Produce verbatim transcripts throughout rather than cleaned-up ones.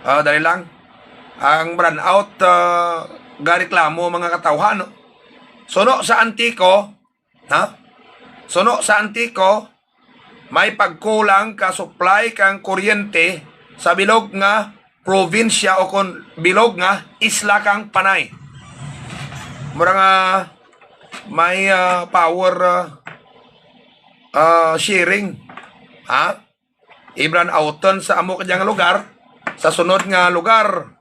Ah, dali lang. Ang brownout, ah, gareklamo, mga katawhan, no? Suno sa Antico, ha? Suno sa Antico, may pagkulang ka supply kang kuryente sa bilog nga probinsya o kon bilog nga isla kang Panay. Mura nga may, ah, power, ah, ah, sharing. Ha? I-brownouton sa amo kadya nga lugar, sa sunod nga lugar,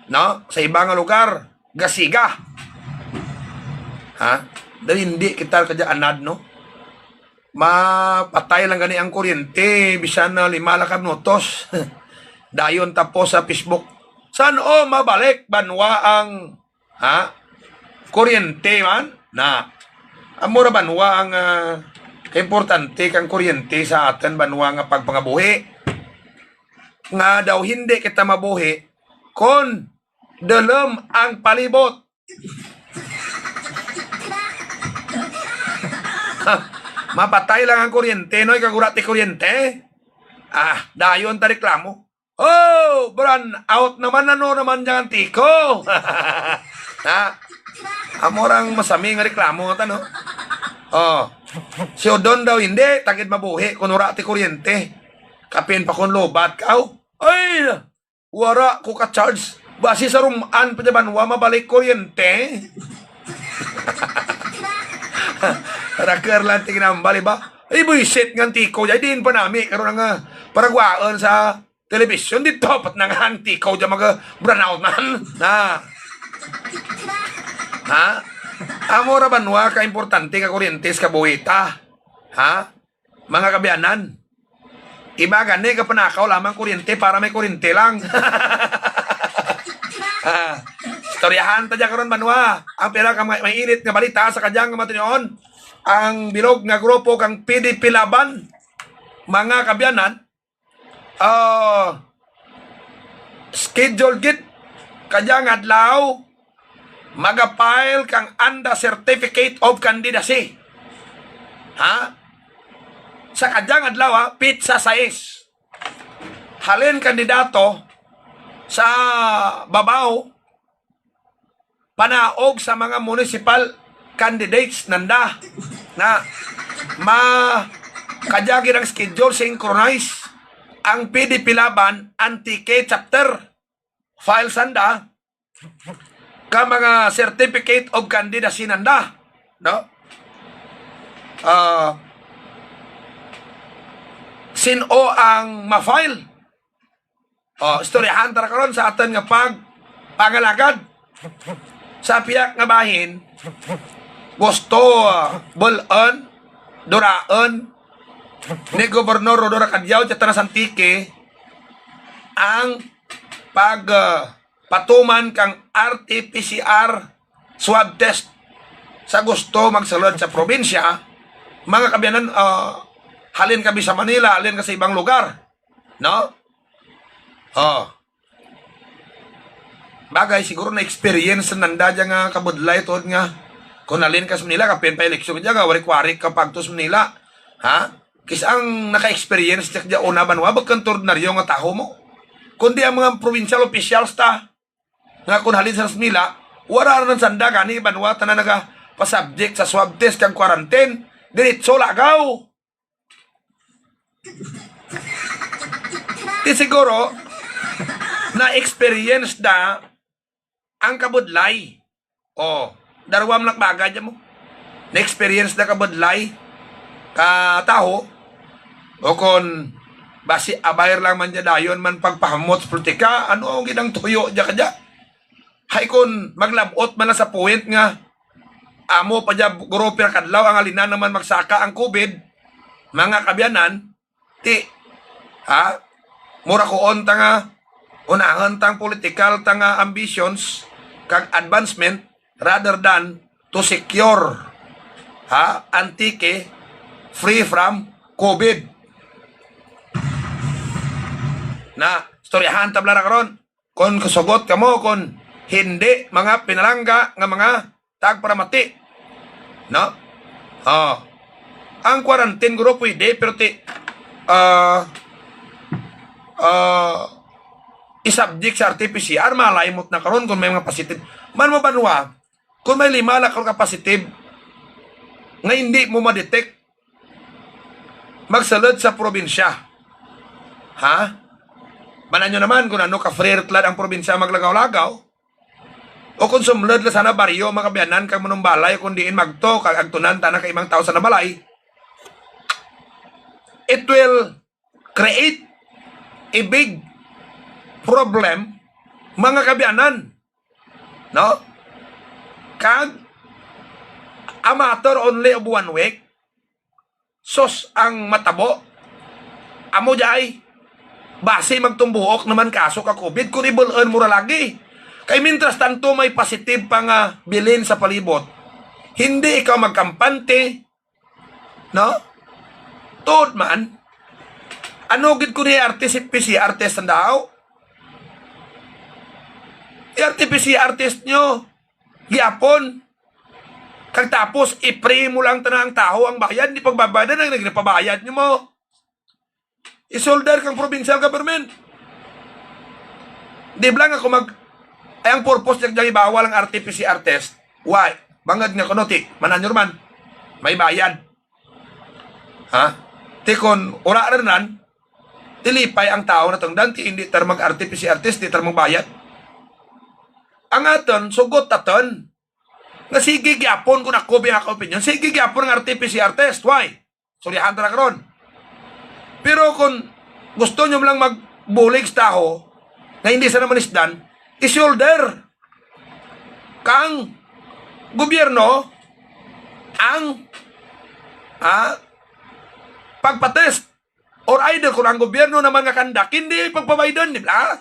no? Sa iba nga lugar, gasiga. Ha? Dahil hindi kita kadya anad, no? Mapatay lang gani ang kuryente, bisan na lima lang ka minutos. Dayon tapos sa Facebook. San-o mabalik banwa ang, ha? Kuryente man? Na. Amo ra banwa ang, ah, importante kang kuryente sa aton banwa nga pagpangabuhi. Nga daw hindi kita mabuhi kon dulom ang palibot. Mapatay lang ang kuryente, no? Ikaw gura ti kuryente. Ah, dayon ta reklamo. Oh, brownout naman, ano naman dyan, Antico? Ha? Amo rang masami nga reklamo nga ta, no? Oh. Si Odon daw hindi, tagid mabuhi, kun wala ti kuryente. Kapin pa kun lobat ka, oh. Ay, wara ko ka-charge. Basi sa ruman pa dyan, wa mabalik kuryente. Raker lang tinginambali ba? Ay, buisit nga Antico. Ay, diin pa nami. Karon nga, paragwaon sa television, di dapat nang Antico dyan mag-brownout man. Na. Ha? Amo ra banwa ka importante ka kuryente sa kabuhi ta? Ha? Mga kabiyanan. Iba gani ka panakaw lamang kuryente para may kuryente lang. Ah, istoryahan ta dyan karon, banwa. Ang pira ka may, may init nga balita sa kadyang nga matunon. Ang bilog nga grupo kang P D P Laban, mga kabiyanan, ah, schedule gid kadya nga adlaw, maga-file kang anda Certificate of Candidacy. Ha? Sa kadya nga adlaw, ha, petsa sais. Halin kandidato sa Babaw, panaog sa mga municipal candidates nanda na ma kadya gid ang schedule, synchronize ang P D P Laban Antique chapter, file sanda ka mga certificate of candidacy nanda, no? Ah, sin-o ang ma-file? Oh, istoryahan ta ra karon sa aton nga pag pangalagad sa piyak nga bahin. Gusto, ah, bul-on, duraon ni Gobernador Rhodora Cadiao dyan sa Antique ang pag, ah, patuman kang R T P C R swab test sa gusto magsulod sa probinsya, mga kabiyanan, ah, halin ka bi sa Manila, halin ka sa ibang lugar, no? Oh. Bagay, siguro na-experience nanda dyan nga kabudlay tuod nga kung halin ka sa Manila, kapin pa eleksyon dyan nga, warik-warik ka pagtos Manila. Ha? Kis ang naka-experience dyan dyan una banwa, bakang ordinaryo nga taho mo. Kundi ang mga provincial officials ta, nga kung halin sa Manila, wala na sanda gani banwa ta na naga pa-subject sa swab test kag quarantine. Diretso lagaw. Di siguro, na-experience na ang kabudlay. Oh, darwa man ang bagay dyan mo. Na-experience na kabudlay, ka taho, o kon basi abay lang man dyan dayon man pagpahamot sa politika, ano ang ginang tuyo dyan ka dyan? Hay kon maglabot man lang sa point nga, amo pa dyan, guro, pira kadlaw ang halinan naman magsaka ang COVID, mga kabiyanan, ti, ha? Mura kuon ta nga, unahon tang political ta nga ambitions kag advancement rather than to secure, ha, Antique free from COVID. Na, istoryahan ta bala ra karon. Kon kasugot kamo, kon hindi, mga pinalangga nga mga tagparamati. No? Oh. Ang quarantine, guro, pwede, pero ti, ah, ah, i-subject sa R T P C R, malimot na karon kung may mga positive. Man mo banwa, kung may lima lang ka positive nga hindi mo ma-detect, magsulod sa probinsya. Ha? Manan nyo naman kung ano ka-free lang ang probinsya maglagaw-lagaw. O kung sumlod lang sana baryo, mga kaabyanan, kag manumbalay, kung diin magto, kag agtunan tana ka ibang tao sa nabalay, it will create a big problem, mga kaabyanan. No? Kag a matter only of one week, sus ang matabo. Amo jay, basi magtumbuok naman kaso ka COVID kung ibulon mo ra lagi. Kay mientras tanto may positive pa nga bilin sa palibot, hindi ikaw magkampante, no? Tuod man, ano gid kung i-R T P C R test ang daw? I-R T P C R test nyo gyapon. Kag tapos, i-free mo lang tanan ang tawo ang bayad, di pagbabayadan ang nagpabayad nyo mo. I-shoulder kang provincial government. Di ba lang ako mag, ay ang purpose niya dyan ibawal ang R T P C R test. Why? Bangad nga kuno ti, mananyor man. May bayad. Ha? Ti kon wala ra nan, tilipay ang tawo na tungdan, ti hindi tar mag R T P C R test, di tar magbayad. Ang aton, sugot aton. Nga sige gyapon kung ako biyang ako opinion, sige gyapon ang R T P C R test. Why? Sulihan ta na karon. Pero kung gusto nyo lang magbulig sa tawo nga hindi sa naman isdan, i-shoulder kang gobyerno ang, ah, pagpatest. Or either kung ang gobyerno naman nga kandak, hindi pagpabaydan, di ba?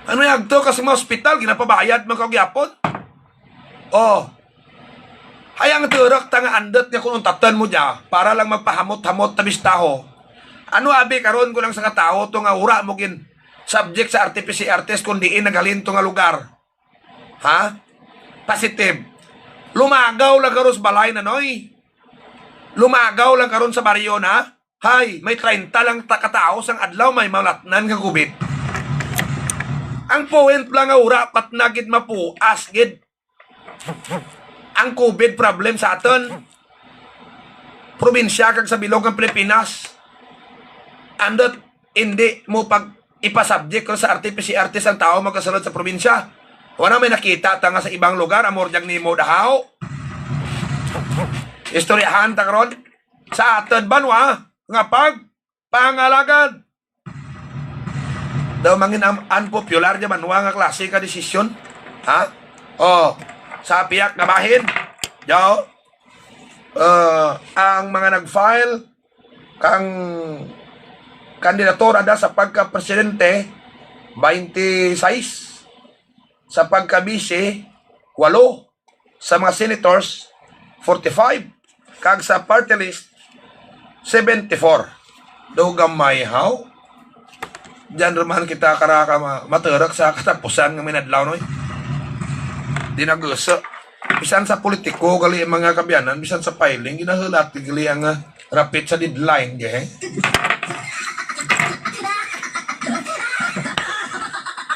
Ano yung agto ka sa mga ospital, ginapabayad man ka gyapon? Oh. Ay ang turok ta nga andot nga kung untatan mo dya, para lang magpahamot-hamot ta bistaho. Ano abi karon ko lang sa katawo to nga wala mo gin subject sa R T P C R test kung diin naghalin to nga lugar? Ha? Positive. Lumagaw lang karon sa balay na, noy. Lumagaw lang karon sa baryo na. Hay, may treinta lang ta katawo sang adlaw may malatnan nga COVID. Ang point lang nga wala pat na gid mapuas gid ang COVID problem sa aton probinsya kag sa bilog nga Pilipinas. Andot hindi mo pag ipasubject ko sa R T P C R test ang tawo magkasulod sa probinsya. Wala may nakita ta nga sa ibang lugar, amor dyang nimo dahaw. Istoryahan ta karon sa aton banwa nga pagpangalagad. Daw mangin am-, unpopular dyan man, wa nga klase ka desisyon. Ha? Oh, sa piyak nga bahin, daw, uh, ang mga nag-file kang kandidatura da sa pagka-presidente, twenty-six, sa pagka-vice, walo, sa mga senators, forty-five, kag sa party list, seventy-four. Do gamay, haw? Diyan naman kita karaka ma-, maturak sa katapusan nga minadlaw, no? Di naguso. Bisan sa politiko, gali ang mga kaabyanan, bisan sa filing, ginahulat, gali ang, ah, rapit sa deadline, di eh?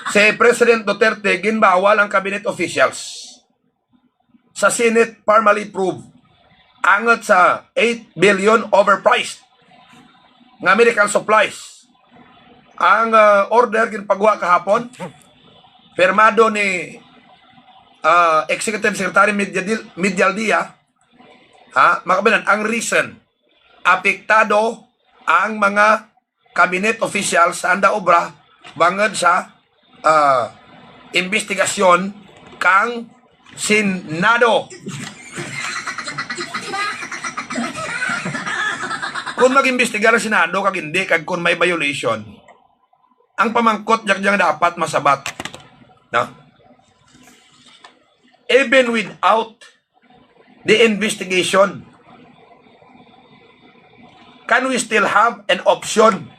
Si President Duterte, ginbawal ang cabinet officials sa Senate formally approved angot sa eight billion overpriced nga medical supplies. Ang, ah, order ginpagwa kahapon, pirmado ni, ah, Executive Secretary Mediadil-, Medialdia, ha, makabinan, ang reason, apektado ang mga cabinet officials sa anda obra bangod sa, ah, investigasyon kang Senado. Kung mag-imbestigar ang Senado kag hindi, kag kung may violation, ang pamangkot diyan, diyan dapat masabat. No? Even without the investigation, can we still have an option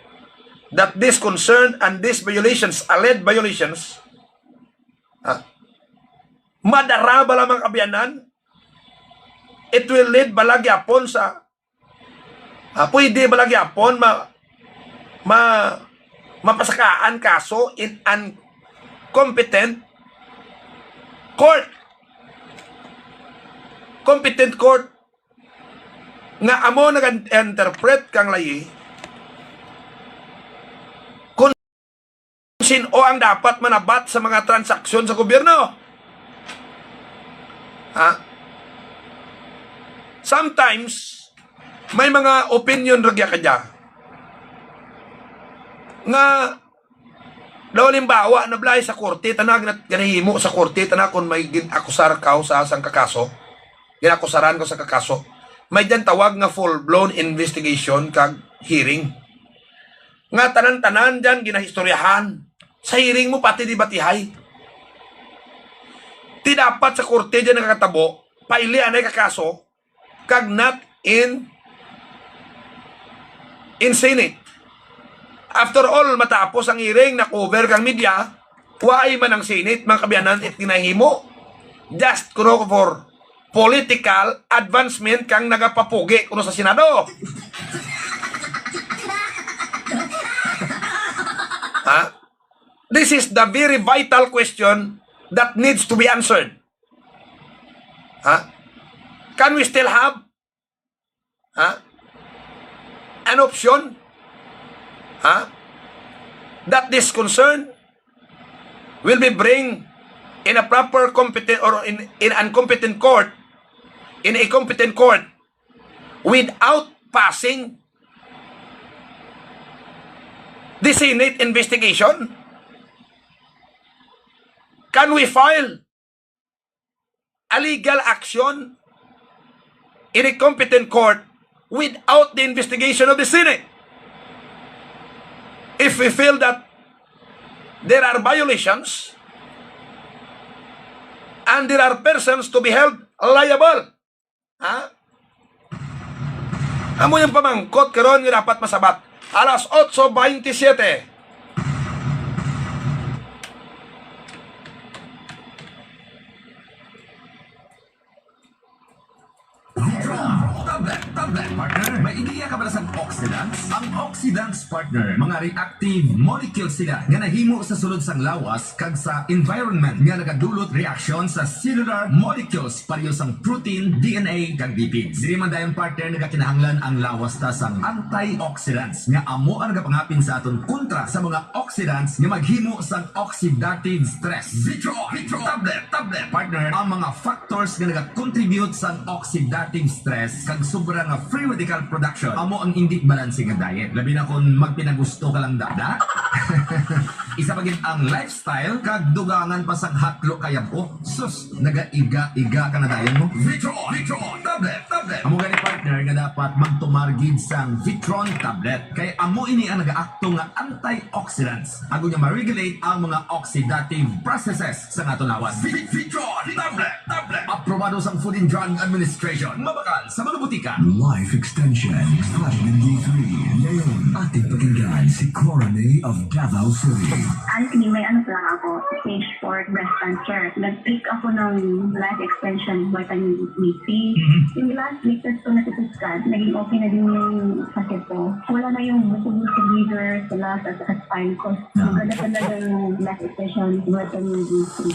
that this concern and these violations, alleged violations, ah, madara bala, mga kaabyanan? It will lead bala gyapon sa, ah, pwede bala gyapon ma-, ma-, mapasakaan kaso in an competent court. Competent court nga amo nag-interpret kang layi kung sin-o ang dapat manabat sa mga transaksyon sa gobyerno. Ha? Sometimes, may mga opinion ra gya kadya nga daw, halimbawa, nablay sa korte, tana, ginat-, ginahimo sa korte, tana, kung may gin-akusar ka sa, sang kakaso, ginakusaran ko sa kakaso, may dyan tawag nga full-blown investigation kag hearing. Nga tanan-tanan dyan ginahistoryahan. Sa hearing mo, pati debatihay. Ti dapat sa korte dyan nakatabo, paili anay kakaso, kag not in, in Senate. After all, matapos ang hearing, na-cover kang media, why man ang Senate, mga kaabyanan, it ginahimo? Just kuno for political advancement kang nagapapugi kuno sa Senado. Ha? This is the very vital question that needs to be answered. Ha? Can we still have, ha, an option, ha, that this concern will be bring in a proper competent or in, in an competent court, in a competent court without passing the Senate investigation? Can we file a legal action in a competent court without the investigation of the Senate? If we feel that there are violations and there are persons to be held liable, ha? Amo yung pamangkot karon nga dapat masabat. Alas otso baynte siyete. Vitron, tablet, tablet, partner. May ideya ka ba sa oxidants? Ang oxidants, partner, mga reactive molecules sila nga nahimo sa sulod sang lawas kag sa environment nga nagadulot reaksyon sa cellular molecules pareho sang protein, D N A, kag lipids. Diri man dayon, partner, nagakinahanglan ang lawas ta sang antioxidants nga amo ang nagapangapin sa aton kontra sa mga oxidants nga maghimo sang oxidative stress. Vitro, Vitro, tablet, tablet, partner, ang mga factors nga nagakontribute sa oxidative stress kag sobra nga free radical production amo ang indi balanse nga diet. Labi na kung magpinagusto ka lang, dada. Isa pa gid ang lifestyle kag dugangan pa sang hatlo kayab-o. Sus, nagaiga-iga ka na dayon mo. Vitro, Vitro, tablet, tablet. Amo gani, partner, nga dapat magtumar gid sang Vitron tablet. Kay amo ini ang nagaakto nga antioxidants, agod nga ma-regulate ang mga oxidative processes sa aton lawas. Vi-, Vitron tablet, tablet. Aprobado sang Food and Drug Administration. Mabakal sa mga butika. Life Extension, Vitamin D three. Ngayon, ating pakinggan si Cora May of Davao City. Honestly, may ano pa lang ako, stage four breast cancer. Nag-take ako ng Life Extension Vitamin D three. Mhm. Yung last week, tas ko nag-C T scan, naging okay na din yung sakit ko. Wala na yung busog-busog liver, sa lungs, at sa spine ko. Ah. Maganda talaga yung Life Extension Vitamin D three.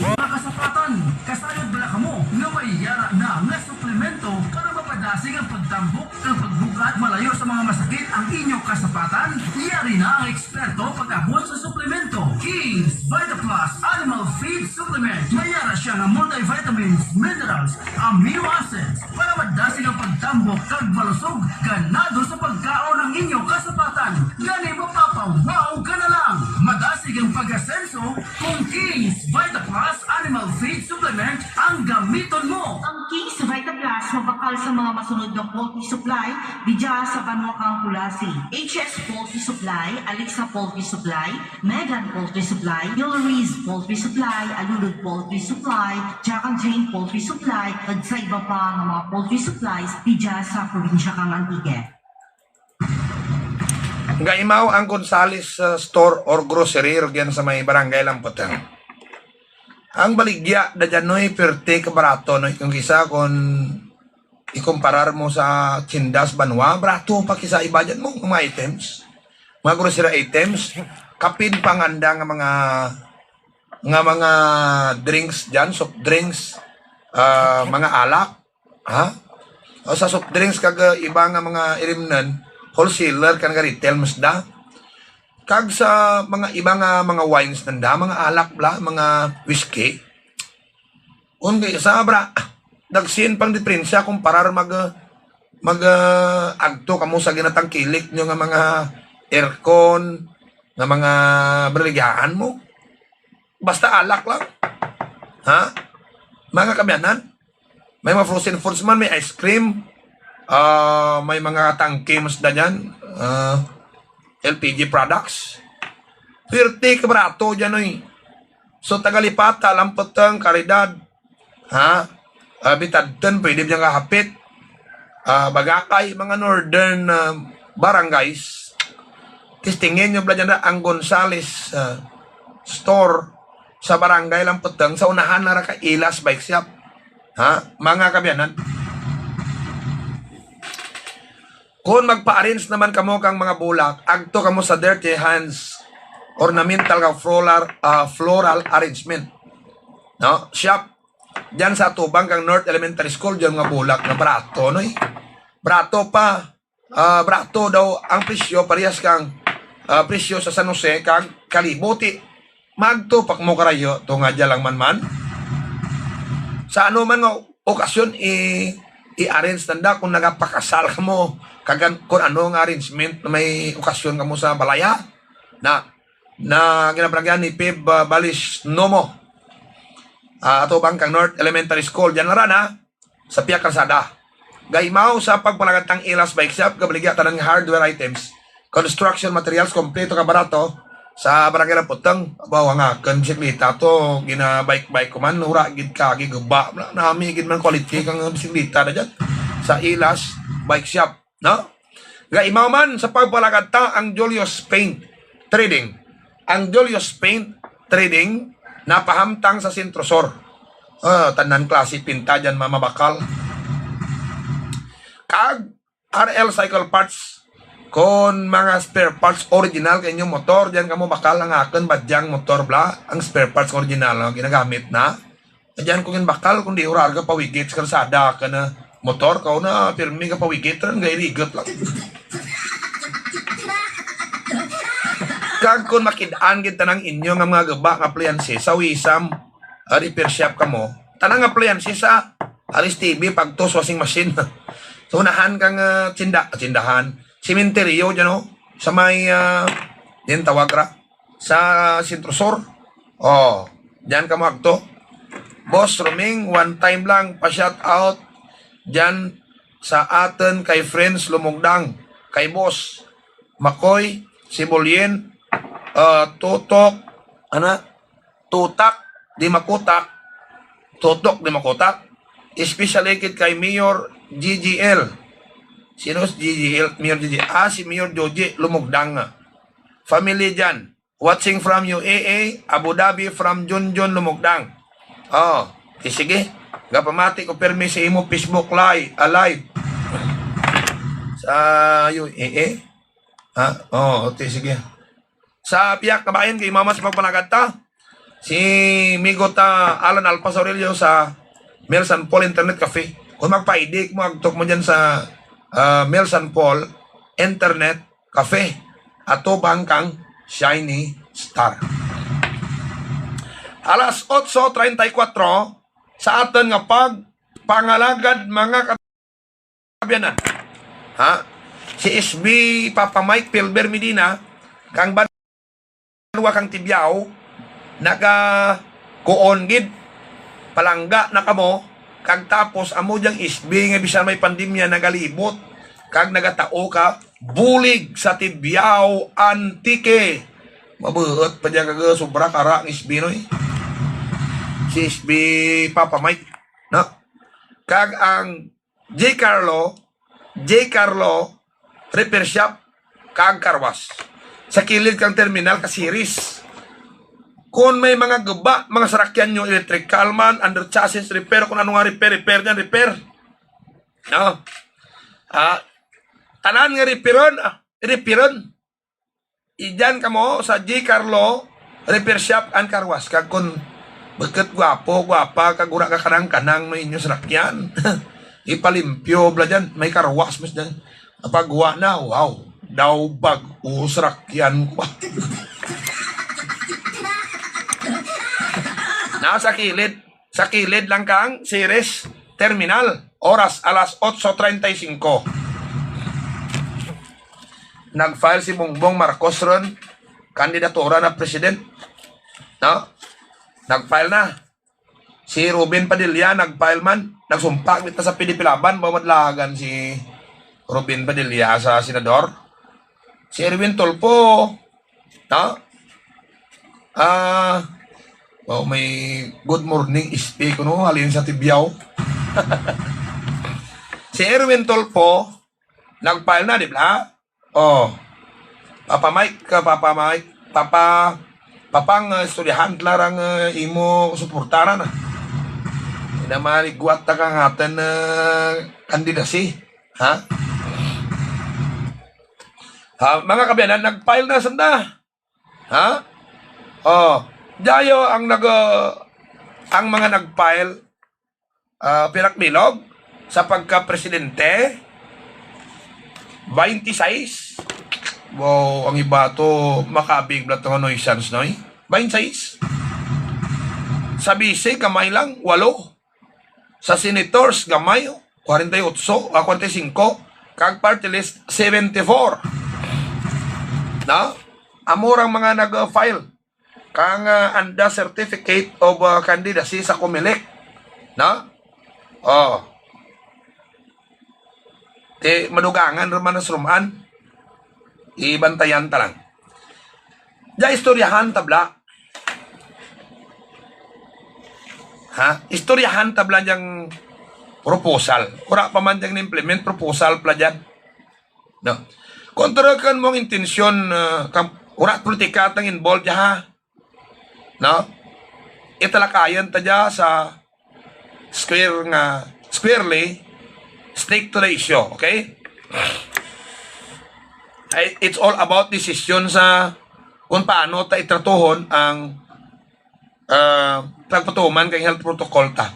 Mga kasapatan, kasayod bala kamo nga may yara na nga suplemento para mapadasig ang pagtambok kag pagbug-at, malayo sa mga masakit ang inyo kasapatan? Yari na ang eksperto pag-abot sa suplemento. King's Vita Plus Animal Feed Supplement. May yara siya nga multivitamins, minerals, amino acids para madasig ang pagtambok kag malusog, ganado sa pagkaon ang inyo kasapatan. Gani, mapapa-wow ka na lang. Madasig ang pag-asenso kung King's Vita Plus Animal Feed Supplement ang gamiton mo. Ang King's Vita Plus Sa bakal sa mga masunod nga poultry supply, didya sa banwa kang Culasi: H S Poultry Supply, Alexa Poultry Supply, Megan Poultry Supply, Yulriz Poultry Supply, Alulud Poultry Supply, Jack and Jane Poultry Supply, kag sa iba pa nga mga poultry supplies didya sa probinsya kang Antique. Gaimaw ang Gonzales, uh, store or grocery, rugyan sa may Barangay Lamputang. Ang baligya da dyan, noy, pirti ka barato, noy, kung kisa kung ikumparar mo sa tindas banwa, barato pa kisa iba dyan mo, mga items, mga grocery items, kapin panganda nga mga, nga mga drinks dyan, soft drinks, ah, mga alak, ha? O sa soft drinks kag, ah, iba nga mga irimnan, wholesaler kag retail mas da. Kag sa mga iba nga mga wines nanda, mga alak bla, mga whiskey. Kung di sa bra, dagsin pang diferensya kumparar mag, mag, ah, agto kamo sa ginatangkilik nyo nga mga aircon, nga mga bariligyahan mo. Basta alak lang. Ha? Mga kabyanan, may mga frozen foods man, may ice cream, ah, may mga tangke mas da dyan, ah, L P G products. Pirti ka barato dyan, oy. So, Tagalipata, Lamputang, Caridad, ha? Ah, Bitadton, pwede dyan kahapit. Ah, Bagakay, mga northern, ah, barangays. Testingin nyo bala dyan na ang Gonzales, ah, store sa Barangay Lamputang, sa unahan na ra ka Ilas Bike Shop. Ha? Mga kabyanan. Kung magpa-arrange naman kamo kang mga bulak, agto kamo sa Dirty Hands Ornamental nga floral, ah, floral arrangement. No? Shop. Diyan sa atubang kang North Elementary School, diyan nga bulak nga barato, no, eh. Barato pa. Ah, barato daw ang presyo, parehas kang, ah, presyo sa San Jose kag Kalibuti. Magto pa mo karayo, to nga dyan lang man man. Sa ano man nga okasyon, i-, i-arrange nanda kung nagapakasal ka mo, kag an-, kung ano nga arrangement na may okasyon ka mo sa balaya. Na, na ginabarangyan ni Pib, ah, Balis Nomo. Ah, atubang kang North Elementary School. Diyan lang ran, ha? Sa Pia Calzada. Gaimaw sa pagpalagad tang Ilas Bike Shop, gabaligya tanan nga hardware items, construction materials, kompleto ka barato sa Barangay Lamputang. Abaw, ang akon bisikleta to, gina-bike-bike ko man, hura gid ka, giguba. Nami gid man quality kang bisikleta na dyan sa Ilas Bike Shop, no? Gaimaw man sa pagpalagad ta ang Julius Paint Trading. Ang Julius Paint Trading napahamtang sa Centro Sur. Ah, tanan klase pinta dyan, mamabakal. Kag R L Cycle Parts, kon mga spare parts original kay inyong motor, dyan kamo bakal ang akon badyang motor bla, ang spare parts original, no, ginagamit na. Dyan ko ginbakal, kundi urar ka pawigit sa kalsada ka na motor, ka na pirmi ka pawigit, ran gay rigot lang. Kag kung makid-an gid tanang inyo nga mga guba nga appliances sa Wisam, ah, repair shop kamo, tanang appliances sa alis T V, pagtos, washing machine. Sa unahan kang, ah, tinda-, tindahan, sementeryo dyan, oh, sa may, ah, din tawag ra, sa Centro Sur. Oh, dyan ka magto. Boss Roming, one time lang pa-shout out dyan sa aton kay Friends Lumugdang, kay Boss Makoy Sibulyen, ah, Tutok, ana, Tutak di Makutak, Tutok di Makutak, especially gid kay Mayor G G L. Sino si G G L? Mayor G G L. Ah, si Mayor Joji Lumugdang. Family dyan. Watching from U A E, Abu Dhabi, from Junjun Lumugdang. Oh, di sige. Gapamati ko permi sa imo Facebook live, ah, live. Sa U A E? Ha? Oh, okay, sige. Sa Piak Kabayan, kay Mama sa pagpalagad ta. Si Migo ta Alan Alpha Aurelio sa Mel San Paul Internet Cafe. Kung magpaidik mo, agtok mo dyan sa, ah, Mel San Paul Internet Cafe. Atubang kang Shiny Star. Alas otso treinta y cuatro, sa aton nga pagpangalagad, mga kabyanan. Ha? Si S B Papa Mike Pilber Medina, kang banwa kang Tibiao, naga kuon gid, palangga na kamo, Kag tapos, amo diyang S B nga bisan may pandemya, nagalibot kag nagatao ka bulig sa Tibiao, Antique. Mabuot pa diya kag sobra kara ang S B, no, eh. Si S B Papa Mike, no? Kag ang J Carlo, J Carlo Repair Shop, kag car wash. Sa kilid kang terminal ka series. Kung may mga guba, mga sarakyan nyo, electrical man, under chassis repair, kung ano nga repair, repair dyan, repair. No? Ah, tanan nga repairon, ah, repairon. Idyan kamo sa G Carlo Repair Shop and Car Wash. Kag kung bukut gwapo, gwapa, kag wala ka kanang-kanang no inyo sarakyan, ipalimpyo bala dyan. May car wash mas dyan. Pag wa na, wow, daw bag-o sarakyan ko. Nasa kilid, sa kilid lang kang Ceres Terminal. Oras, alas otso treinta y cinco. Nag-file si Bongbong Marcos ron, kandidatura na president. No? Nag-file na. Si Robin Padilla, nag-file man. Nagsumpa kita sa P D P Laban, ba madlagan si Robin Padilla sa senador. Si Erwin Tulfo, no? Ah, oh, may good morning, S P ko, no? Halin sa Tibiao. Si Erwin Tulfo, nag-file na, di ba? Oh. Papa Mike, ka, Papa Mike, Papa, Papang, uh, istoryahan tla rang, uh, imo suportaran, ah. Hindi naman igwat ta kang atan, uh, candidacy. Ha? Ha, mga kabiyanan, nag-file na sanda. Ha? Oh, dayo ang nag, uh, ang mga nag-file, ah, pinakbilog sa pagka-presidente, twenty-six. Wow, ang iba to, makabig bala to nga nuisance, noy? Twenty-six. Sa bise, gamay lang, walo. Sa senators, gamay, oh, kwarenta y otso, ah, kwarenta y singko, kag party list, seventy-four. Na? Amo rang mga nag-file kang, ah, anda certificate of, ah, candidacy sa Comelec. Na? Oh. Ti madugangan ra man sa rumaan. Ibantayan ta lang. Diya istoryahan tabla. Ha? Istoryahan tabla diyang proposal. Wala pa man diyang na-implement, proposal pala dyan. No? Kung turukan mo ang intensyon, ah, kam-, wala politika tang involved diya, ha? No? Italakayan ta diya sa square nga, squarely, stick to the issue, okay? Ay, it's all about decision sa kung paano ta itratuhon ang, ah, pagpatuman kay health protocol ta.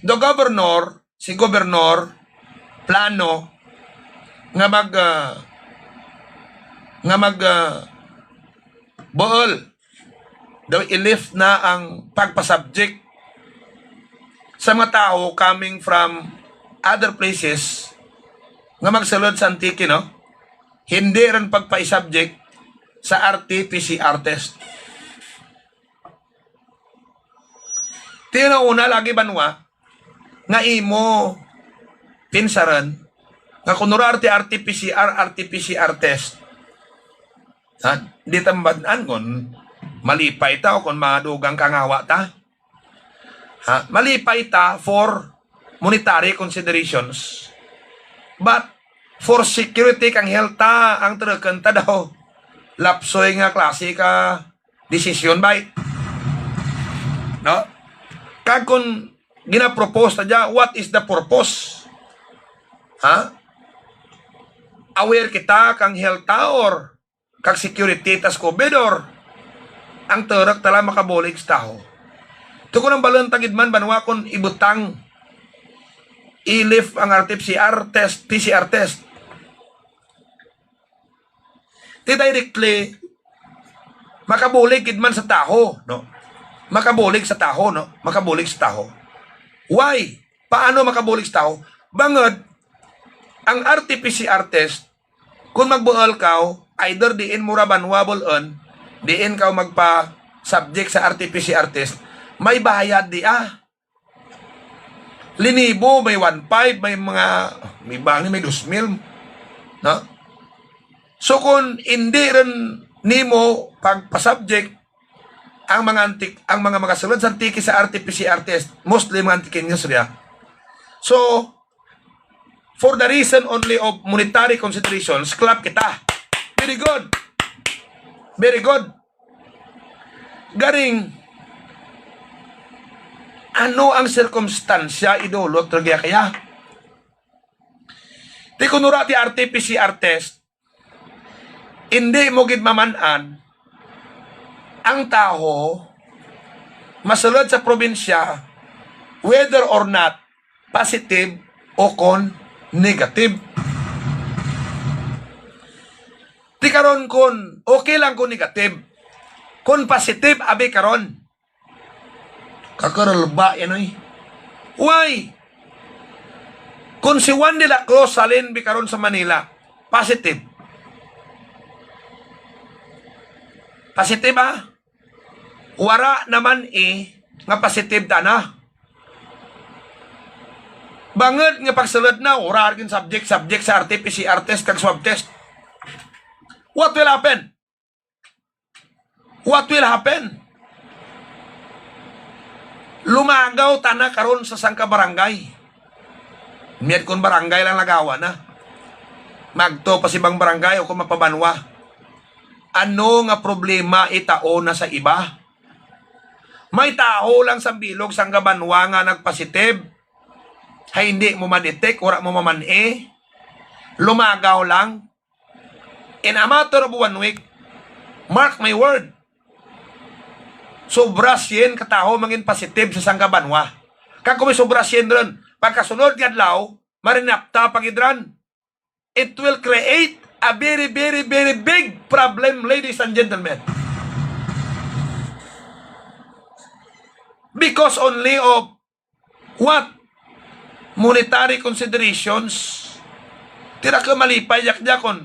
The governor, si governor, plano nga mag, ah, nga mag, ah, buol daw i-lift na ang pagpasubject sa mga tawo coming from other places nga magsulod sa Antique, no? Hindi rin pagpaisubject sa R T P C R test. Ti una lagi banwa nga imo pinsaran nga kung wala R T, R T P C R, R T P C R test. Ha? Di ta mabad-an kung malipay ta o kung madugang kangawa ta. Ha? Malipay ta for monetary considerations. But for security kang health ta, ang trukan ta daw lapsoy nga klase ka desisyon, bay. No? Kag kung ginapropose ta dya, what is the purpose? Ha? Aware kita kang health ta or kag security tas COVID or ang turok tala makabulig sa taho? Tukon ang balon tagid man banwa kung ibutang, i-lift ang R T P C R test, P C R test. Ti directly, makabulig gid man sa taho, no? Makabulig sa taho, no? Makabulig sa taho. Why? Paano makabulig sa taho? Bangod, ang R T P C R test, kung magbuol kaw, either diin mo ra banwa bul-on, diin kaw magpa-subject sa R T P C R test, may bayad di, ah. linibo, may one five, may mga, may bangin, may dos mil. No? So, kung hindi rin nimo pagpasubject ang mga antik-, ang mga magasulod sa Antique sa R T P C R test, mostly mga Antiqueños riya. So, for the reason only of monetary considerations, clap kita. Very good. Very good. Garing, ano ang sirkumstansya, idolo, tragya kaya? Ti kunura ti R T P C R test, hindi mo gid maman-an ang tawo masulod sa probinsya whether or not positive o kon negative. Ti karon, kon okay lang kon negative, kon positive, abi karon. Kakaralba yan, oy. Why? Kung si Juan de la Cruz salin bi karon sa Manila, positive. Positive, ah? Wara naman, eh, nga positive tana. Bangod nga pagsulod na, wara gid subject, subject sa R T P C R test kag swab test. What will happen? What will happen? Lumagaw tana karon sa sangka barangay. Miyad kon barangay lang lagawa na. Magto pa sa ibang barangay o kon mapabanwa. Ano nga problema itao na sa iba? May tawo lang sa bilog sangka banwa nga nagpositive. Hay hindi mo ma-detect, wala mo maman-i. Lumagaw lang. In a matter of one week, mark my word, sobra sien ka tawo mangin positive sa sangka banwa. Kag kung may sobra sien ron, pagkasunod nga adlaw, marinapta pa gid ran. It will create a very, very, very big problem, ladies and gentlemen. Because only of what? Monetary considerations. Tira ka malipay yak dya kon,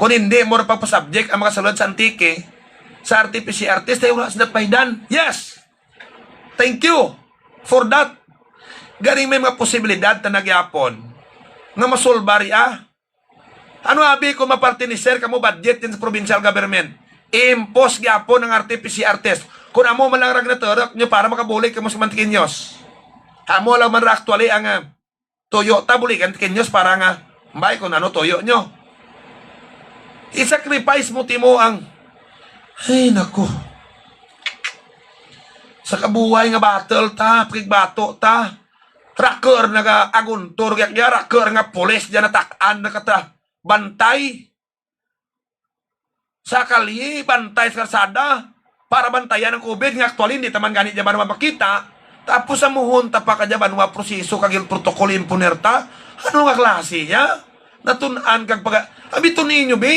kon hindi mo ra pagpasubject ang mga sulod sa Antique sa R T P C R test, ay wala sila paidan. Yes! Thank you for that. Garing may mga posibilidad ta nagyapon nga masulba ria. Ano abi kung mapartiniser kamo budget din sa provincial government? I-impose gyapon ang R T P C R test. Kung amo man lang rag naturok nyo para makabulig kamo sa Antiqueños. Amo lang man ra actually ang, ah, tuyo ta buligan Antiqueños para nga may kung ano tuyo nyo. I-sacrifice mo timo ang, ay, nako. Sa kabuhay nga battle ta, pakigbato ta. Raker nga aguntor, kaya, kaya raker nga pulis, diyan natak-an na kata. Bantay. Sa kalye, bantay sa kalsada. Para bantayan ang covid, nga actually, hindi taman gani dyan ba makita. Tapos sa muhon, tapa ka dyan ba, mga proseso, kag yung protocol, imponer ta. Ano nga klase, ya? Natun-an kag pag-, abi, tun-i nyo, bi?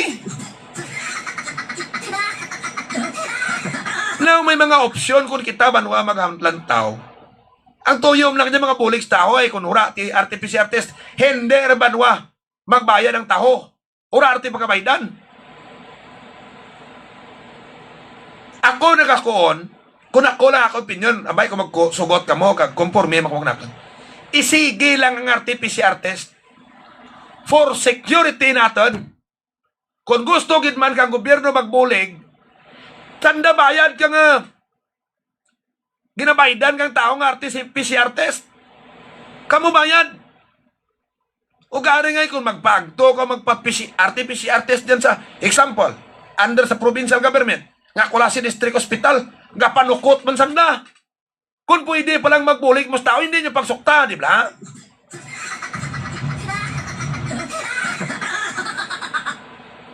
Now, may mga opsyon kung kita ba nwa maglantaw. Ang tuyom lang dyan, mga bulig sa tawo, ay kung wala ti R T P C R test, hindi ra ba nwa magbayad ang tawo. Wala ra ti pagkabaydan. Ako nagakuon, kung ako lang ako opinion, abay ko magsugot kamo, kag konforme, makuha na. Isige lang ang R T P C R test for security naton. Kung gusto gid man kang gobyerno magbulig, tanda bayad ka nga ginabaydan kang tao nga R T P C R test. Kamo bayad. O gari ngay kung magpagto ka, magpa-P C R, R T P C R test dyan sa, example, under sa provincial government, nga kula si district hospital, gapanukot man sanda. Kung pwede palang magbulig mo sa tao, hindi nyo pagsukta, di ba?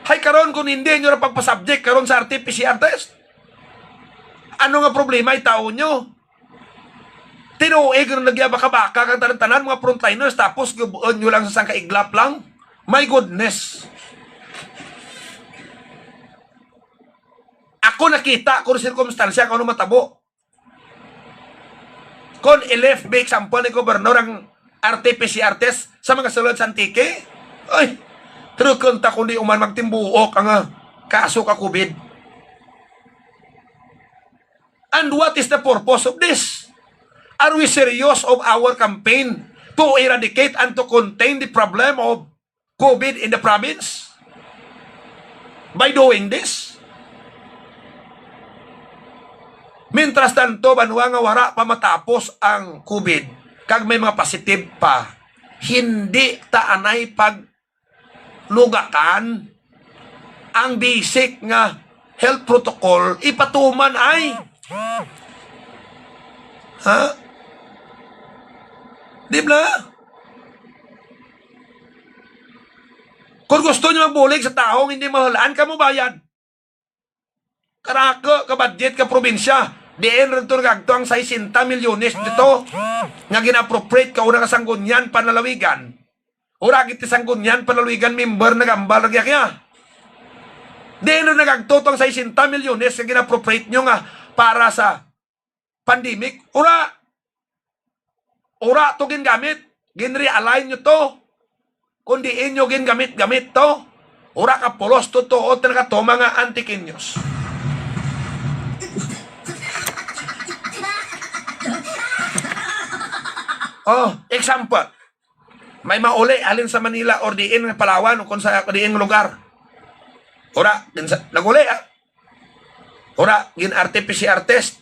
Hay karon, kung hindi nyo ra pagpasubject karon sa R T P C R test, ano nga problema itaon nyo? Tinuig ron nagya baka-baka kang tanan-tanan, mga frontliners, tapos gubuon nyo lang sa sangka iglap lang. My goodness. Ako nakita ko rin sirkumstansya kung ano matabo. Kon i-lift, be example ni Gobernador ang R T P C R test sa mga sulod sa Antique, ay, trukon ta kundi uman magtimbuok ang, ah, kaso ka covid. And what is the purpose of this? Are we serious of our campaign to eradicate and to contain the problem of COVID in the province by doing this? Mintras tanto, banwa nga wala pa matapos ang COVID, kag may mga positive pa, hindi ta anay paglugakan ang basic nga health protocol, ipatuman ay. Ha? Di ba? Kung gusto niyo magbulig sa tawo nga hindi mahulaan, kamo bayad. Karako ka budget ka probinsya. Diin ra to nagagto ang sesenta milyones dito nga gina-appropriate ka una ka Sangguniang Panlalawigan. Ura giti Sangguniang Panlalawigan member nagambal ra gihapon. Diin ra nagagto to ang sesenta milyones nga gina-appropriate nyo nga para sa pandemic? Ura, ura to gingamit, ginrealign nyo to. Kundi inyo gingamit-gamit to, ura ka pulos tutuot na katuma nga Antiqueños. Oh, example. May mauli halin sa Manila or diin nga Palawan o kung sa diin nga lugar. Ura, gin-, naguli, ah. Ura, gin-R T P C R test.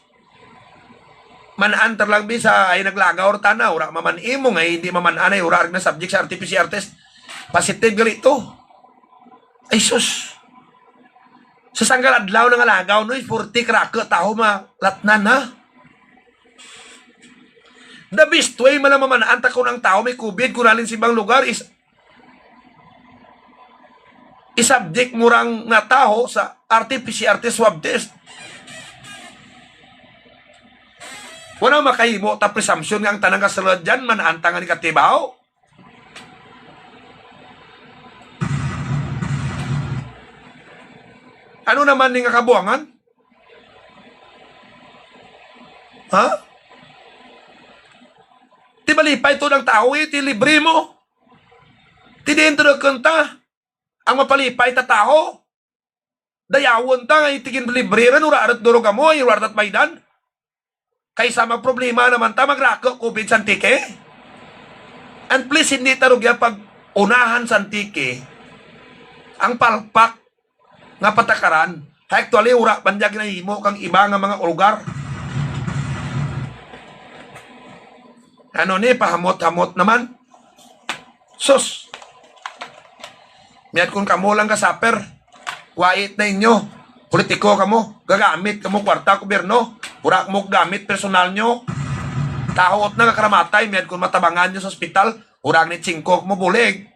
Man-an ta lang, bisa ay naglagaw ra tana, ura maman-i mo nga hindi maman-an ay ura na subject sa R T P C R test. Positive gali to. Ay sus. Sa sanggal adlaw na nga lagaw, no, forty karako tawo malatnan, ha? The best way man lang maman-an ta kung ang tawo may COVID, kung halin sa ibang lugar is i-subject mo rang nga tawo sa R T P C R test, swab test. Wala makahimo ta presumption nga ang tanan nga sulod dyan man-an ta nga negatibo. Ano naman ni nga kabuangan? Ha? Ti malipay to ng tao, eh, ti libre mo. Ti diin to nagkanta. Ang mapalipay ta tao. Dayawon ta nga itigin libre ran, ura arat duro kamo, ay ura arat baydan. Kaysa magproblema naman ta, magrako COVID sa Antique. And please, hindi ta rugya pag-unahan sa Antique ang palpak nga patakaran. Actually, ura pa niya ginahimo kang iba nga mga lugar. Ano ni, pahamot-hamot naman. Sus! Miyat kun kamo lang ka-suffer. Wait na inyo. Politiko kamo. Gagamit kamo kwarta gobyerno. Ura mo gamit personal nyo. Tahot na kakaramatay. Miyat kun matabangan nyo sa ospital. Ura ni tsingko mo bulig.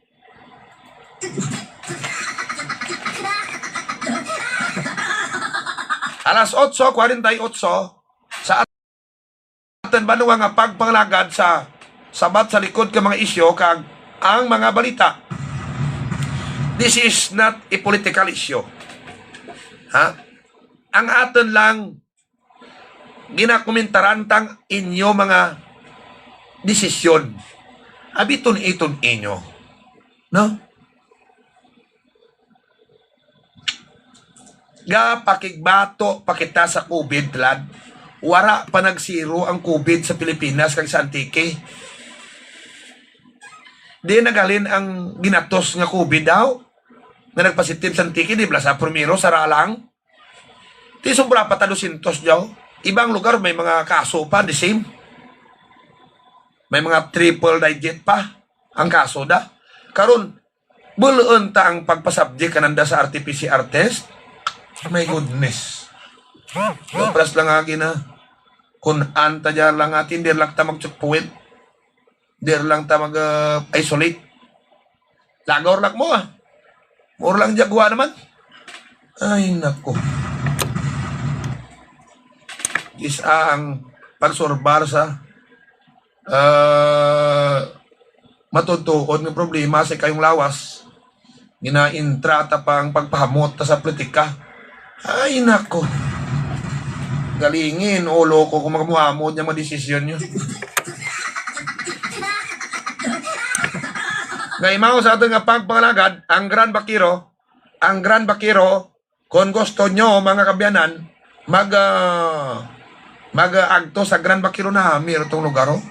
Alas otso kwarenta y otso, sa aton banwa nga pagpangalagad sa sabat sa likod ka mga isyu kag ang mga balita. This is not a political issue. Ha? Ang aton lang ginakomentaran tang inyo mga desisyon. Abi tun-i tun-i nyo. No? Gapakigbato pa kita sa COVID, lad. Wara pa nag-zero ang COVID sa Pilipinas kag sa Antique. Di naghalin ang ginatos nga COVID daw nga nagpositive sa Antique, di bala sa primero, sara lang. Ti sobra pa ta dosyentos daw. Ibang lugar may mga kaso pa, the same. May mga triple digit pa ang kaso da. Karon, buluon ta ang pagpasubject kananda sa R T P C R test. My goodness. Dobras lang agi na. Kun anta dyan lang atin, di lang ta mag-checkpoint. Di lang ta mag-isolate. Lagaw lang mo, ah. Mura lang jagwa naman. Ay, nako. Is ang pagsurbar sa, ah, matutuon nga problema sa kayong lawas. Ginaintra ta pang pagpahamot ta sa politika. Ay, nako. Galingin, ulo ko kung magmuhamot niya mga desisyon niyo. Nga imaw sa aton nga pagpangalagad, ang Grand Bakiro, ang Grand Bakiro, kung gusto nyo, mga kabyanan, mag, ah, Mag-agto sa Grand Vaquero na, miro tong lugar, oh.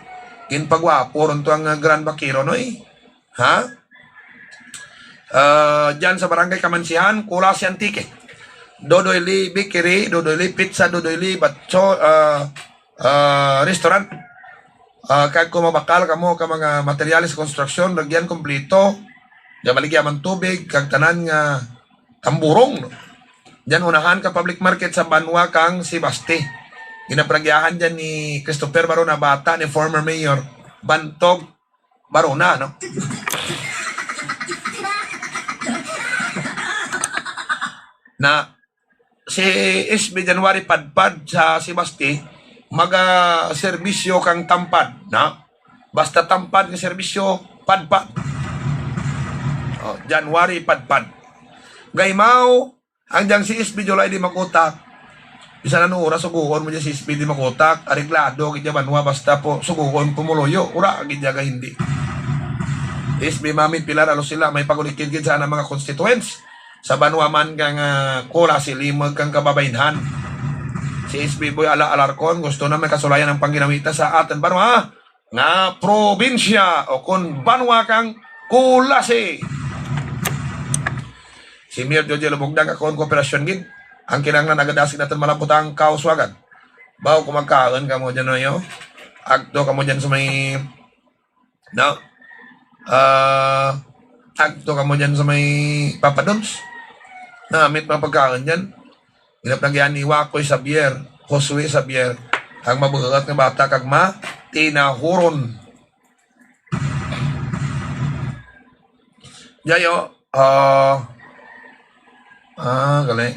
Ginpagwapo ron to ang, ah, Grand Vaquero, no, eh. Ha? Ah, dyan sa Barangay Kamansihan, Culasi, Antique. Dodoy Lee Bakery, Dodoy Lee Pizza, Dodoy Lee Batcho-, ah, ah, Restaurant. Ah, kag kung mabakal kamo ka mga materyales sa konstruksyon, ragyan kompleto, nga maligya man tubig, kag tanan nga tamburong, no? Diyan unahan ka public market sa banwa kang Sebaste. Ginapragyahan diyan ni Christopher Barona, bata ni former mayor Bantog Barona, no? Na si S B January Padpad sa Sebaste, maga serbisyo kang tampad, na? Basta tampad nga serbisyo, Padpad. Oh, January Padpad. Gaimaw, ang diyang si S B July di makutak. Bisan ano oras, suguon mo dyan si S B di makutak. Areglado gid dyan banwa, basta po suguon pumuluyo. Ura gid dyan ka hindi. S B Mami Pilar, alo sila, may pagulikid gid sa anang mga constituents. Sa banwa man kang, ah, Culasi, limag kang kababaynhan. Si S B Boy Ala Alarcon, gusto na may kasulayan ang pangginawita sa aton banwa nga probinsya o kon banwa kang Culasi. Si Mayor Jojo Lubugdag, akon kooperasyon gid. Ang kinahanglan, agadasig naton malabot ang kauswagan. Baw kung magkaon kamo dyan, no, yo? Agto kamo dyan sa may, no? Ah, agto kamo dyan sa may Papa Doms. Namit mga pagkaon dyan. Ilap lang yan ni Wakoy Xavier, Josue Xavier, ang mabuhat nga bata kag matinahuron. Jayo, ah, ah, gali.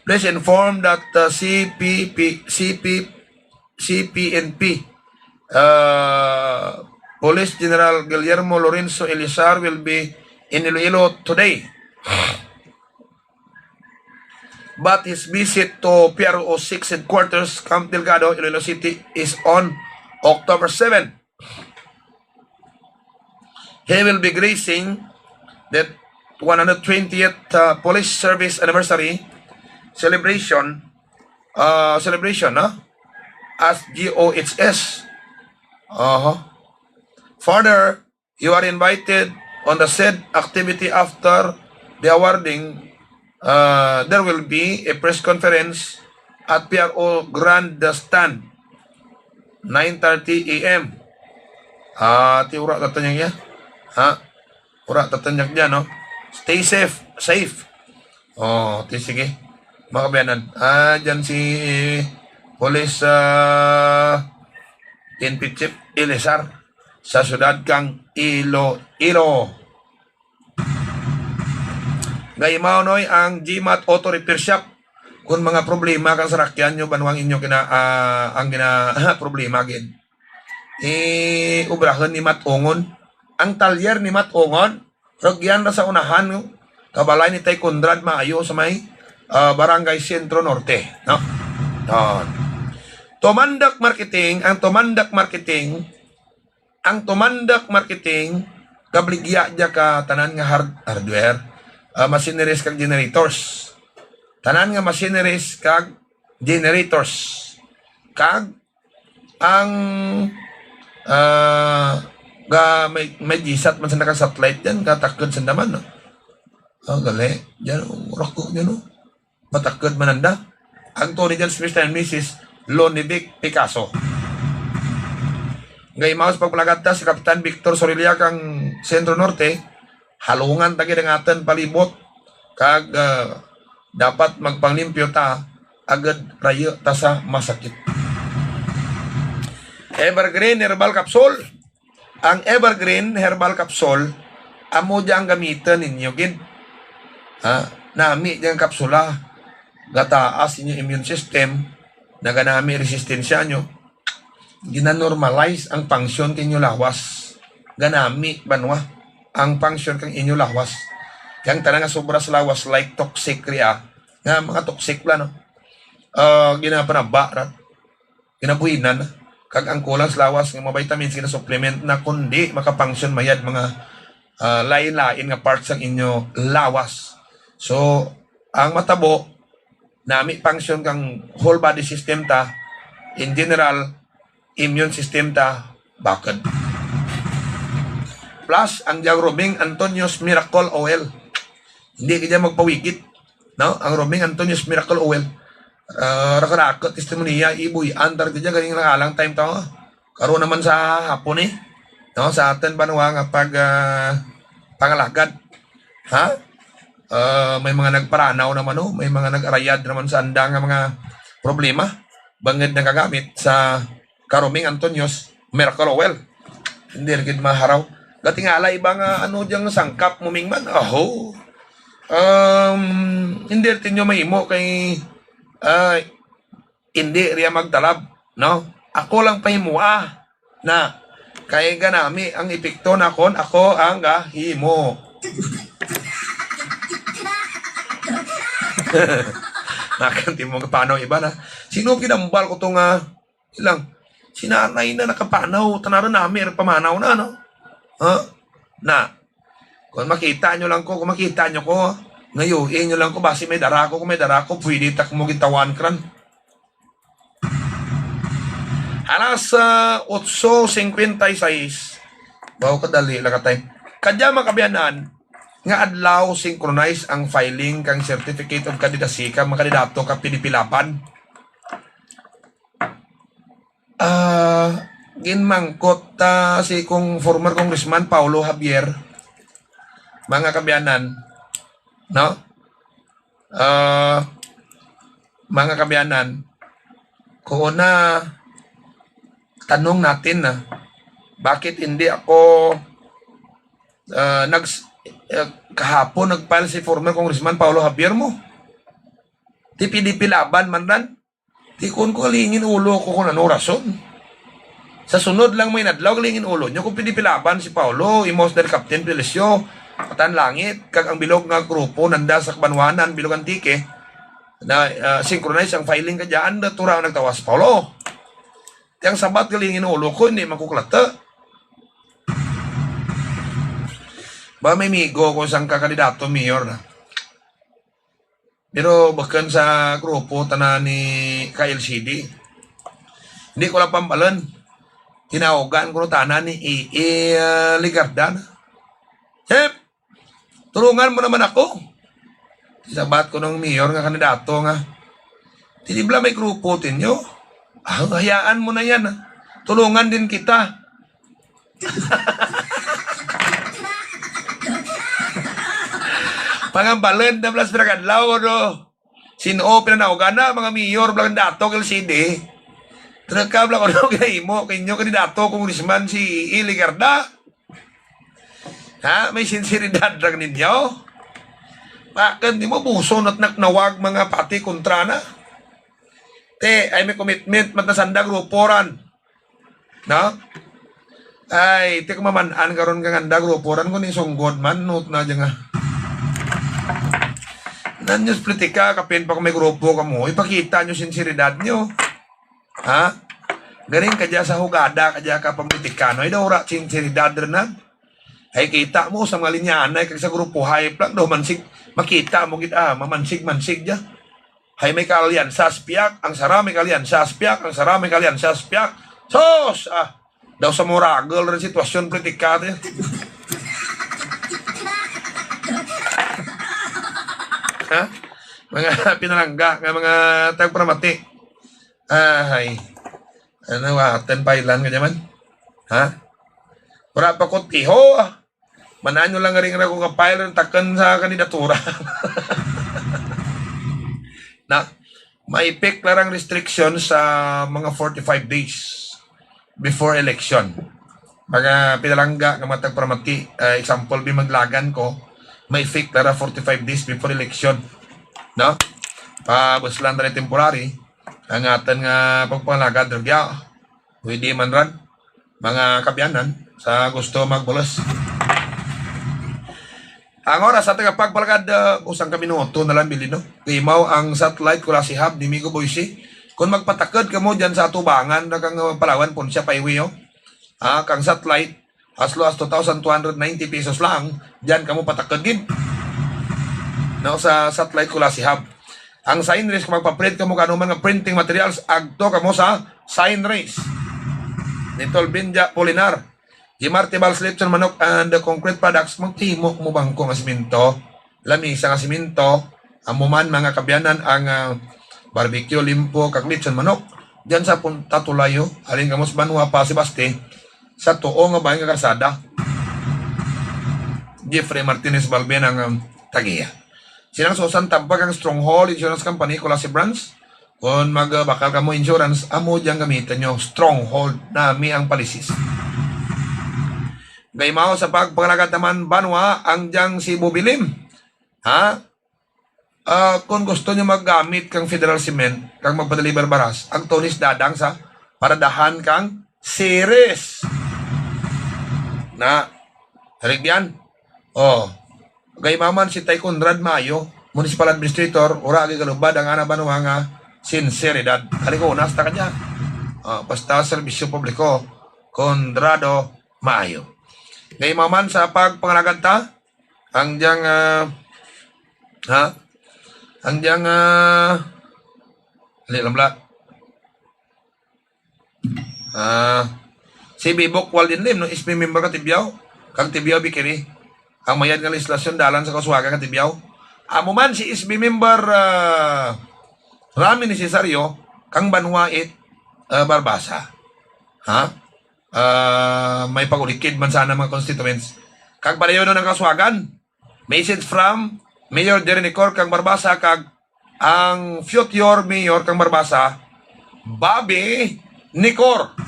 Please inform that, uh, C P P, C P, C P N P, uh, Police General Guillermo Lorenzo Elizar will be in Iloilo today. But his visit to P R O six headquarters, Camp Delgado, Iloilo City, is on October seven. He will be gracing the one hundred twentieth, uh, Police Service Anniversary celebration, uh, celebration, no? As G O H S. Uh-huh. Further, you are invited on the said activity after the awarding. Uh, there will be a press conference at P R O Grandstand, nine thirty A M. Ah, ti ura tatanyag ya. Ha? Ura tatanyag dyan, no? Stay safe. Safe. Oh, ti sige. Mga kabayanan. Ah, dyan si Police, ah, N P Chief Elizar sa siyudad kang Iloilo. Gaimaw, noy, ang G-Mat Auto Repair Shop. Kung mga problema kang sarakyan nyo, banwang inyo kina, ah, ang gina, problema gid. Eh, obrahon ni Mat Ongon. Ang talyer ni Mat Ongon, rugyan ra sa unahan, no? Kabalay ni Tay Conrad Maayo sa may, ah, Barangay Centro Norte, no? Yon. Tumandak Marketing, ang Tumandak Marketing, ang Tumandak Marketing, kabligya dya ka tanan nga hard-, hardware, ah, machineries kag generators. Tanan nga machineries kag generators. Kag ang, ah, ga-, may, may gisat man sa naka-satellite dyan, katakod sa naman, no? Oh, gali. Dyan, oh, rako dyan, oh. Matakod man anda. Ang Tony dyan, si Mister and Missus Lonivic Picasso. Gaimaw sa pagpalagad ta si Kapitan Victor Sorilla kang Centro Norte, halungan ta gid ang aton palibot, kag, ah, dapat magpanglimpyo ta, agud rayo ta sa masakit. Evergreen Herbal Capsule. Ang Evergreen Herbal Capsule, amo di ang gamiton ninyo gid. Ha? Nami di ang kapsula. Gataas inyo immune system, naganami resistensya nyo. Ginanormalize ang function kang inyo lawas. Ganami, banwa, ang function kang inyo lawas. Kay ang tanan nga sobra sa lawas, like toxic ria, nga mga toxic pala, no? Ah, ginapanaba ra, ginabuhinan, kag ang kulang sa lawas nga mga vitamins ginasupplement na, kundi makafunction mayad mga, ah, lain-lain nga parts sang inyo lawas. So, ang matabo, nami function kang whole body system ta, In general, immune system ta bakod. Plus, ang diyang Roming Antonio's Miracle Oil. Hindi ka dyan magpawigit. No? Ang Roming Antonio's Miracle Oil. Uh, raka-raka, testimonya, ibuy, andar ka dyan, galing lang alang time to. Karon naman sa hapon eh. No? Sa atin banwa nga pag ah, pangalagad. Ha? Ah, may mga nagparanaw naman, oh. May mga nag-arayad naman sa andang nga mga problema. Bangod nakagamit sa Karoming Antonio's Miracle Oil. Hindi ra gid maharaw. Gatingala iba nga ano diyang sangkap mo mingman. Aho. Um, hindi ra tinyo mahimo kay ah, hindi riya magtalab, no? Ako lang pahimua na kay ganami ang epekto nakon ako ang gahimo. Nakan ti mo kapanaw iba na. Sino kinambal ko to nga ilang sinanay na nakapanaw, tanaran nami er pamanaw na, no? Ha? Na, kung makita nyo lang ko, kung makita nyo ko, ngayuin nyo lang ko, basi may dara ko, kung may dara ko, pwede tak mo gitawan kran. Alas ah, otso cincuenta y seis, bawo kadali lang ka time. Kadya makabiyanan, nga adlaw synchronize ang filing kang Certificate of Candidacy kang mga kandidato ka P D P Laban. Ah, ginmangkot ta si kong former Congressman Paulo Javier, mga kabiyanan, no? Ah, mga kabiyanan, kung una, tanong natin na, bakit hindi ako ah, nags-, ah, kahapon nag-file si former Congressman Paulo Javier mo? Ti P D P Laban man ran. Ti kun ko lingin ulo ko kung ano rason. Sa sunod lang may nadlaw, lingin ulo nyo kung P D P Laban si Paulo, imos del Captain Felicio, Katan Langit, kag ang bilog nga grupo nanda sa Kabanwanan, Bilog Antique, na ah, synchronize ang filing kadya, anda tura ang nagtawas Paulo. Ti ang sabat gali nga inulo ko, hindi man ko kalata. Ba, may migo ko sang kakandidato mayor na. Pero bakun sa grupo tanan ni ka L C D. Hindi ko lang pambalan. Tinawagan ko tanan ni E E, ah, Legarda na. Hep! Tulungan mo naman ako. Sabat ko ng mayor nga kandidato nga, "Tinibla may grupo tinyo. Ah, hayaan mo na yan, ah. Tulungan din kita." Pangambalin na plus pinagadlaw, no? Sino pinanawgan na, mga mayor, mga kandidato, L C D. Trekab lang ko, no, kinahimo, kinyo kandidato, Congressman si E E Legarda. Ha? May sinseridad lang ninyo? Bakit di mo buson at naknawag mga pati kontra na? Te, ay may commitment, mat nasanda grupo ran. No? Ay, te ko maman-an karon kang anda grupo ran kung isunggod man, not na dyan nga. Nan news politika, kapin pa kung may grupo ka mo, ipakita nyo sinseridad nyo. Ha? Galing ka dyan sa hugada, ka dyan ka pambitikano. Ay, daw ra, sinseridad rin na. Ay, kita mo sa mga linyaanay, kag sa grupo, hayop lang, daw mansig, makita mo gid, ah, mamansig-mansig dyan. Ay, may kaalyansa sa piyak, ang sara may kaalyansa sa piyak, ang sara may kaalyansa sa piyak. Sos! Ah, daw sa muragol rin sitwasyon politika, te. Ha? Mga pinalangga nga mga tagpramati. Ay. Ano, watan pailan ka naman? Ha? Wala pa ko tiho. Mananyo lang ring ra ko ka-file takon sa kandidatura. Na, may effect lang ang restriction sa mga forty-five days before election. Mga pinalangga nga mga tagpramati, ah, example, bi maglagan ko, may effect lang ra forty-five days before election. No? Pabuslan na temporary, ang atan nga pagpangalaga, drugya, pwede man ran, mga kabyanan, sa gusto magbulos. Ang oras sa tagapagpalagad, uh, usang ka minuto na lang, bilin, no? Kaimaw ang satellite, Culasi Hub, ni Migo Boysi. Kung magpatakod ka mo dyan sa atubangan na kang, uh, Palawan, Poncia, Highway, oh. Ah, kang satellite, as low as two thousand two hundred ninety pesos lang, dyan ka mo patakod gid. No, sa satellite, Culasi Hub. Ang Sign Race, kung magpa-print kamo ka anuman nga printing materials, agto kamo sa Sign Race. Ni Tol Binja Polinar, Jimarte Bals Lechon Manok and the Concrete Products, magtimo mo bangko nga simento, lamisa nga simento, amo man, mga kaabyanan, ang, ah, barbecue, limpo, kag lechon manok. Diyan sa Punta Tulayo, halin kamo sa Banwa pa, Sebaste, sa tuo nga bahin nga karsada. Jeffrey Martinez Balbin ang, um, tagiya. Silang Susan Tampag ang Stronghold Insurance Company, Culasi Branch. Kung magbakal kamo insurance, amo diyang gamitan nyo. Stronghold, nami ang policies. Gaimaw sa pagpangalagat naman, Banwa, ang diyang si Bubilim. Ha? Ah, kung gusto nyo maggamit kang Federal Cement, kang magpadeliver baras, ang tunis dadang sa paradahan kang Ceres. Na, haligyan. Oh, gaimaw man si Tay Conrad Mayo, Municipal Administrator, ura agi kalubad ang ana banwa nga sinseridad. Halikunas ta ka dyan. Ah, basta serbisyo publiko, Conrado Mayo. Gaimaw man sa pagpangalagad ta, ang diyang, ah, ha? Ang diyang, ah, dali lang bala. Ah, si Bibok Waldin Lim, no, S B member ka Tibiao, kag Tibiao Bikini. Ang mayad nga legislasyon dalan sa Kasuwagan ka Tibiao. Amo man si S B member, ah, Rami ni Cesario, kang Banwait, ah, Barbasa. Ha? Ah, may pag-ulikid man sana mga constituents. Kag padayon ang Kasuwagan. Message from Mayor Jerry Nicor kang Barbasa kag ang future mayor kang Barbasa, Bobby Nicor.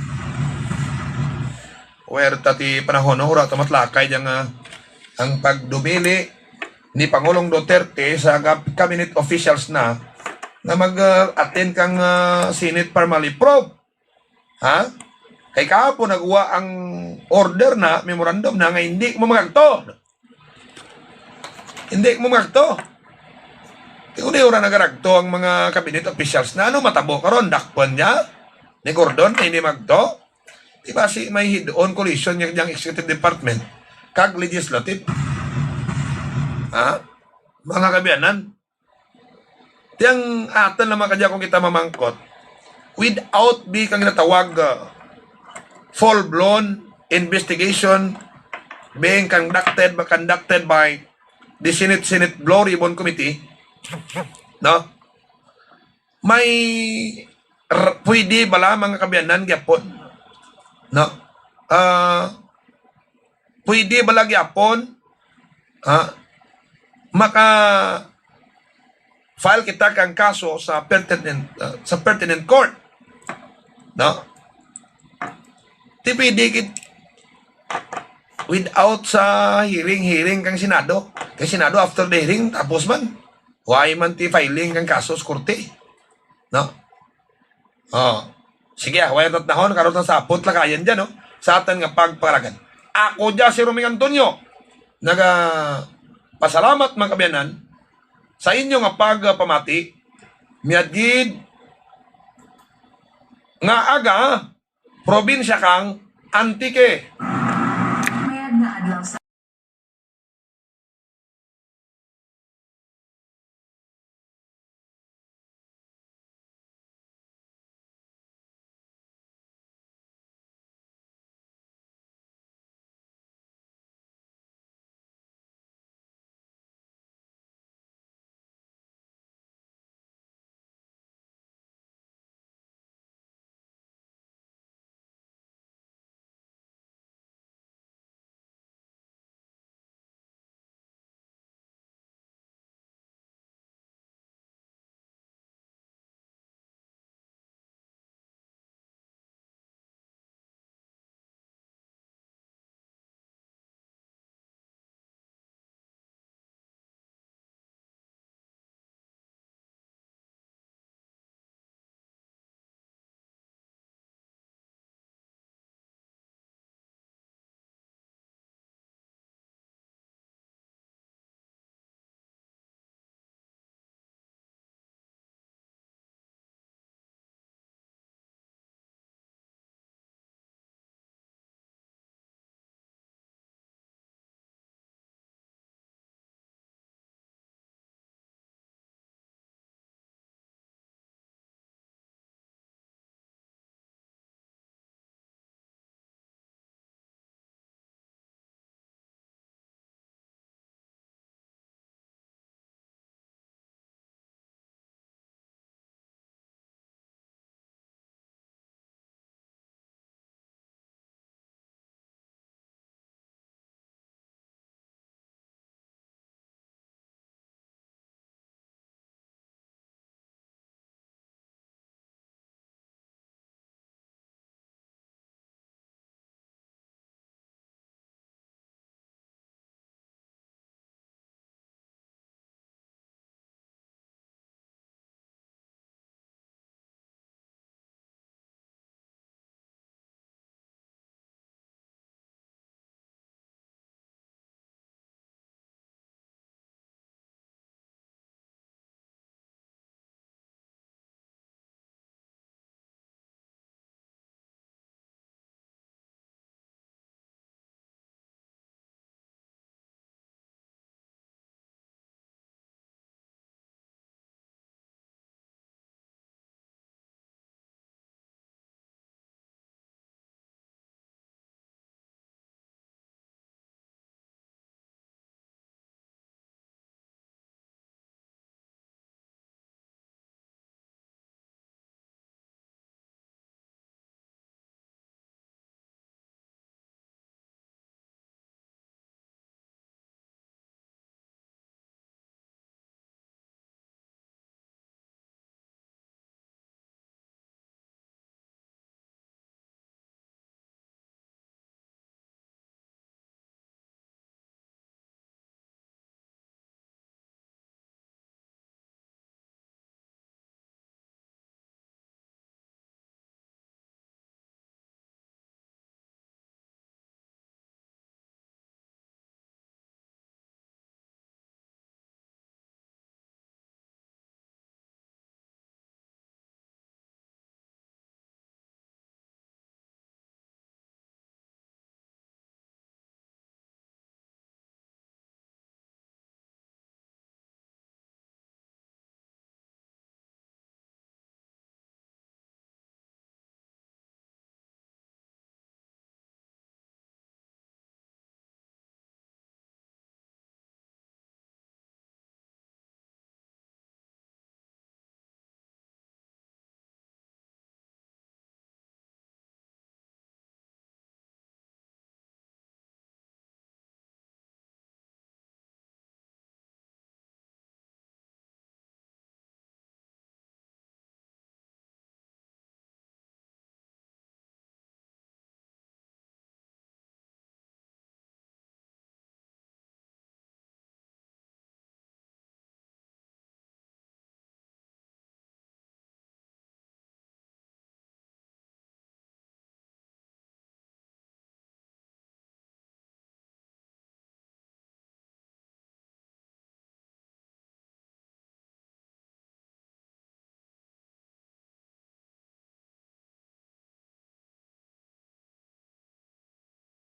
Huwerta ti panahon, no? Wala ta matlakay dyan nga ang pagdumili ni Pangulong Duterte sa gab-, cabinet officials na nga mag-attend kang, ah, Senate formally probe. Ha? Kay kahapon nagwa ang order na, memorandum na nga hindi mo magagto. Hindi mo magagto. Di ko di ora nagaragto ang mga cabinet officials na ano matabo karon, dakpan niya ni Gordon na hindi magto. Di ba si may head-on collision niya diyang executive department kag legislative? Ha? Mga kabiyanan, tiyang atan naman kadya kung kita mamangkot, without be kang ginatawag, uh, full-blown investigation being conducted, conducted by the Senate, Senate Blue Ribbon Committee, no? May r-, pwede bala mga kabiyanan gyapon, no? Ah, pwede bala gyapon, ha? Maka file kita kang kaso sa pertinent, uh, sa pertinent court, no? Ti pwede gid without sa hearing, hearing kang Senado. Kay Senado, after the hearing, tapos man. Why man ti filing kang kaso sa korte? No? Oh. Sige, ah, way tatnahon, karon ta sa apot lakayan dyan, no? Sa atan nga pagpangalagan. Ako dya si Roming Antonio. Naga pasalamat, mga kabiyanan, sa inyo nga pagpamati. Miadgid nga aga, probinsya kang Antique.